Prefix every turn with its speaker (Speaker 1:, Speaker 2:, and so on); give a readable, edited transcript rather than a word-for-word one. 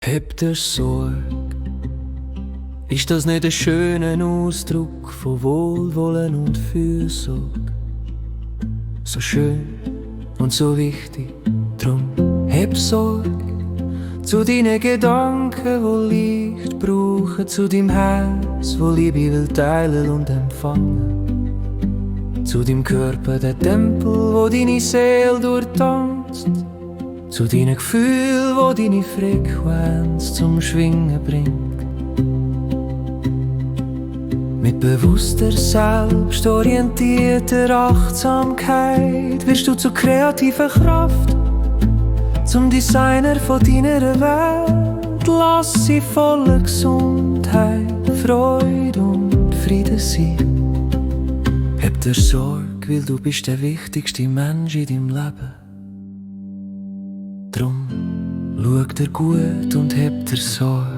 Speaker 1: Hab dir Sorge. Ist das nicht ein schöner Ausdruck von Wohlwollen und Fürsorge? So schön und so wichtig, drum hab Sorge zu deinen Gedanken, wo Licht brauchen, zu deinem Herz, wo Liebe will teilen und empfangen, zu deinem Körper, der Tempel, wo deine Seele durchtanzt, zu deinen Gefühlen, wo deine Frequenz zum Schwingen bringt. Mit bewusster, selbstorientierter Achtsamkeit wirst du zur kreativen Kraft, zum Designer von deiner Welt. Lass sie voller Gesundheit, Freude und Frieden sein. Hab dir Sorge, weil du bist der wichtigste Mensch in deinem Leben. Drum schau dir gut und hab dir Sorge.